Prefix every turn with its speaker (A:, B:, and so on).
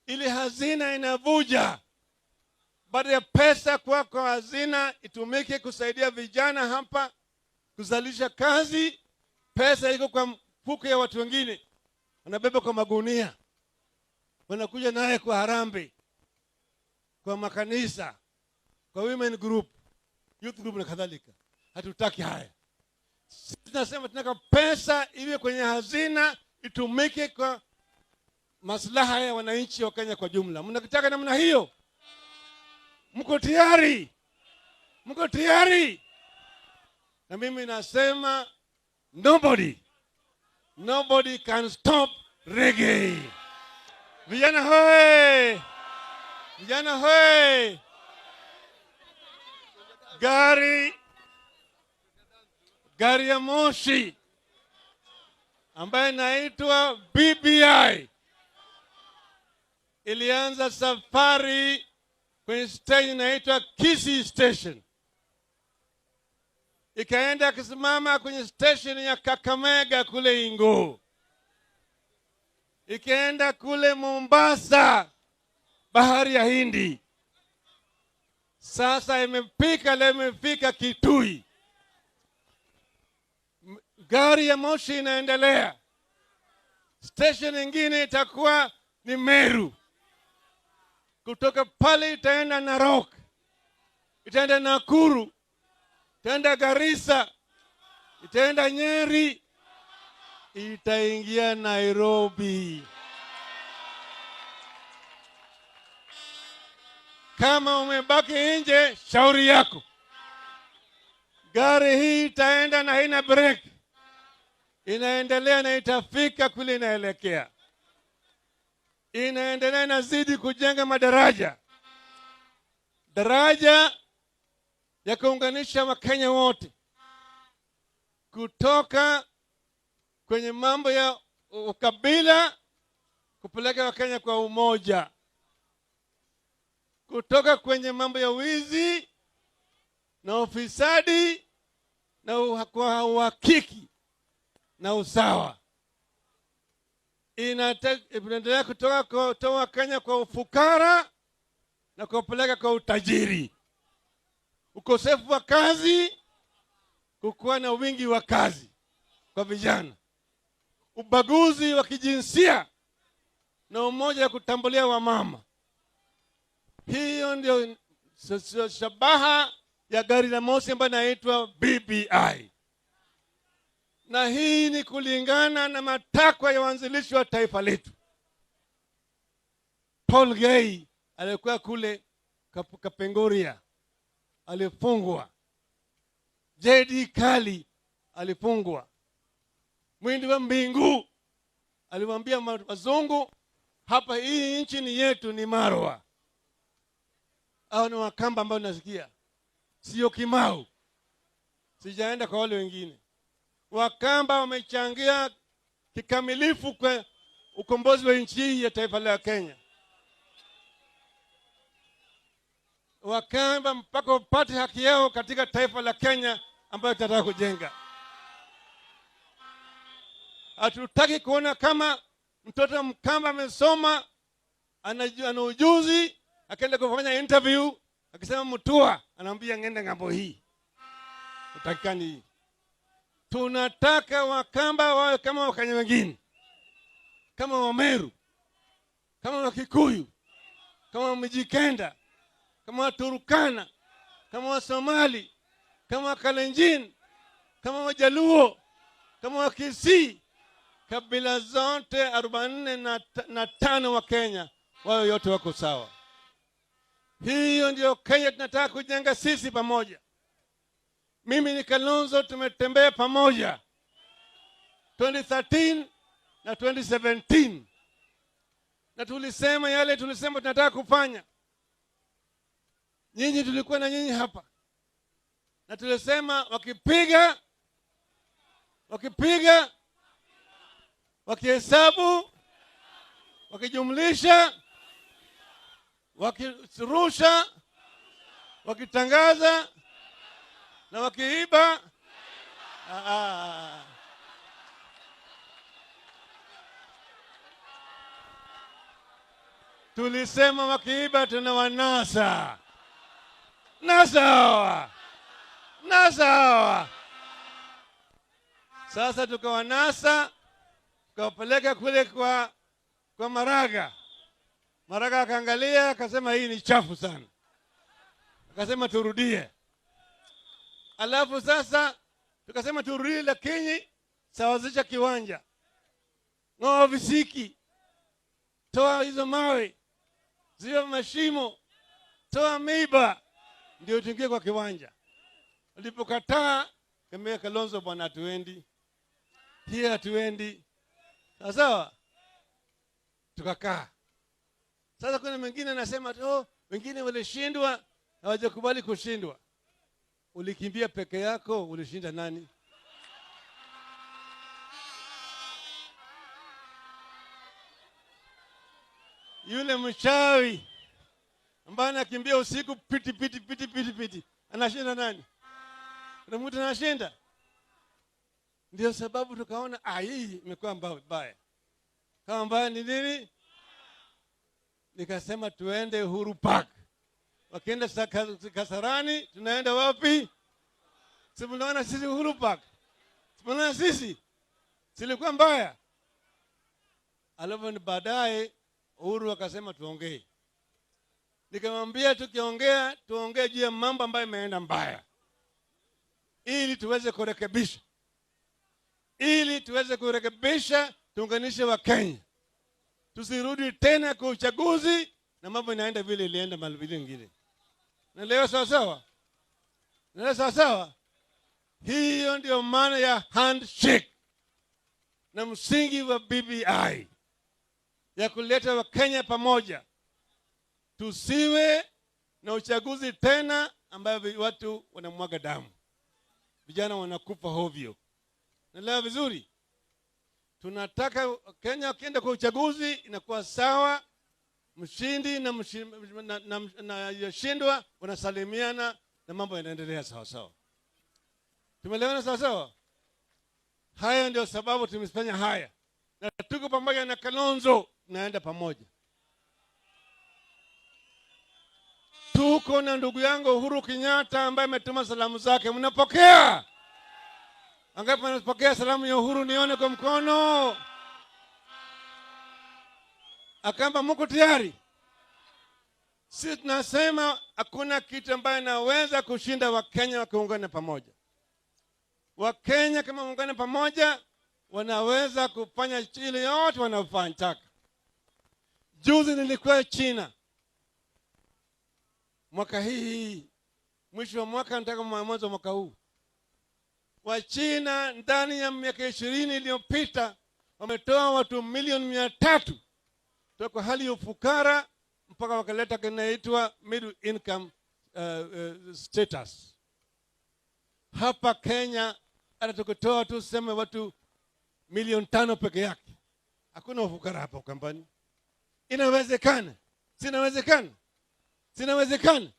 A: Ili hazina inavuja, baada ya pesa kuwa kwa hazina itumike kusaidia vijana hapa kuzalisha kazi, pesa iko kwa mfuko ya watu wengine, wanabeba kwa magunia, wanakuja naye kwa harambee, kwa makanisa, kwa women group, youth group na kadhalika. Hatutaki haya. Sisi tunasema tunataka pesa iwe kwenye hazina itumike kwa maslaha ya wananchi wa Kenya kwa jumla. Mnakitaka namna hiyo? Mko tayari? Mko tayari? Na mimi nasema nobody, nobody can stop reggae. Vijana hoe! Vijana hoe! Gari ya moshi ambayo inaitwa BBI ilianza safari kwenye station inaitwa Kisii Station, ikaenda kusimama kwenye station ya Kakamega kule Ingo, ikaenda kule Mombasa, bahari ya Hindi. Sasa imefika leo, imefika Kitui. Gari ya moshi inaendelea. Station nyingine itakuwa ni Meru. Kutoka pale itaenda Narok, itaenda Nakuru, itaenda Garissa, itaenda Nyeri, itaingia Nairobi. Kama umebaki nje, shauri yako. Gari hii itaenda na haina break, inaendelea na itafika kule inaelekea. Inaendelea, inazidi kujenga madaraja, daraja ya kuunganisha Wakenya wote kutoka kwenye mambo ya ukabila kupeleka Wakenya kwa umoja, kutoka kwenye mambo ya wizi na ufisadi na kwa uhakiki na usawa. Inaendelea kutoka kutoa Kenya kwa ufukara na kupeleka kwa utajiri. Ukosefu wa kazi, kukuwa na wingi wa kazi kwa vijana. Ubaguzi wa kijinsia na umoja wa kutambulia wamama. Hiyo ndio shabaha ya gari la moshi ambayo inaitwa BBI. Na hii ni kulingana na matakwa ya waanzilishi wa taifa letu. Paul Gay alikuwa kule Kapenguria, alifungwa. JD Kali alifungwa. Muindi wa Mbingu aliwaambia wazungu, hapa hii nchi ni yetu, ni Marwa. Hao ni Wakamba ambao nasikia, sio Kimau. Sijaenda kwa wale wengine. Wakamba wamechangia kikamilifu kwa ukombozi wa nchi hii ya taifa la Kenya. Wakamba mpaka wapate haki yao katika taifa la Kenya ambayo tunataka kujenga. Hatutaki kuona kama mtoto Mkamba amesoma, ana ujuzi, akaenda kufanya interview, akisema Mutua, anaambia ngende ng'ambo hii. Utakikani hii. Tunataka Wakamba wawe kama Wakenya wengine, kama Wameru, kama Wakikuyu, kama Wamijikenda, kama Waturkana, kama Wasomali, kama Wakalenjin, kama Wajaluo, kama Wakisii. Kabila zote arobaini na tano wa Kenya wao yote wako sawa. Hiyo ndio Kenya tunataka kujenga sisi pamoja. Mimi ni Kalonzo, tumetembea pamoja 2013 na 2017. Na tulisema yale tulisema tunataka kufanya. Nyinyi tulikuwa na nyinyi hapa. Na tulisema wakipiga, wakihesabu, wakijumlisha, wakirusha, wakitangaza na wakiiba. Tulisema wakiiba tunawanasa. Nasa hawa, nasa hawa. Sasa tukawanasa, tukawapeleka kule kwa Maraga. Maraga akaangalia akasema hii ni chafu sana, akasema turudie. Alafu sasa tukasema turudie, lakini sawazisha kiwanja, ng'oa visiki, toa hizo mawe, ziba mashimo, toa miba, ndio tuingie kwa kiwanja. Walipokataa, kambia Kalonzo, bwana, hatuendi hii, hatuendi. Sawa sawa, tukakaa. Sasa kuna mwingine anasema, oh, wengine walishindwa hawajakubali kushindwa. Ulikimbia peke yako, ulishinda nani? Yule mchawi ambaye anakimbia usiku piti piti piti piti piti, anashinda nani? Kuna mtu anashinda? Ndio sababu tukaona hii imekuwa mbaya. Kama mbaya ni nini? Nikasema tuende Uhuru Park. Wakienda Kasarani, tunaenda wapi? Si mnaona sisi Uhuru Park? Si mnaona sisi? Silikuwa mbaya. Alafu ni baadaye Uhuru akasema tuongee. Nikamwambia tukiongea, tuongee juu ya mambo ambayo imeenda mbaya, ili tuweze kurekebisha. Ili tuweze kurekebisha, tuunganishe Wakenya. Tusirudi tena kwa uchaguzi na mambo inaenda vile ilienda mahali vile ingine. Naelewa sawa sawa? Naelewa sawa sawa? Hiyo ndio maana ya handshake na msingi wa BBI ya kuleta Wakenya pamoja. Tusiwe na uchaguzi tena ambayo watu wanamwaga damu, vijana wanakufa hovyo. Naelewa vizuri? Tunataka Kenya wakienda kwa uchaguzi inakuwa sawa, mshindi na yashindwa wanasalimiana na mambo yanaendelea sawa sawa. Tumeelewana sawa sawa? Haya ndio sababu tumefanya haya, na tuko pamoja na Kalonzo, tunaenda pamoja. Tuko na ndugu yangu Uhuru Kenyatta ambaye ametuma salamu zake. Mnapokea? Angapi wanapokea salamu ya Uhuru? Nione kwa mkono. Akamba mko tayari? Sisi tunasema hakuna kitu ambaye naweza kushinda Wakenya wakiungana pamoja. Wakenya kama waungane pamoja wanaweza kufanya ile yote wanayotaka. Juzi nilikuwa China. Mwaka hii, mwisho wa mwaka nataka mwanzo mwaka huu. Wachina ndani ya miaka 20 iliyopita wametoa watu milioni 300 kutoka hali ya ufukara mpaka wakaleta kinaitwa middle income status. Hapa Kenya hata tukitoa tu sema watu milioni 5 peke yake, hakuna ufukara hapa Ukambani. Inawezekana? Sinawezekana? Sinawezekana?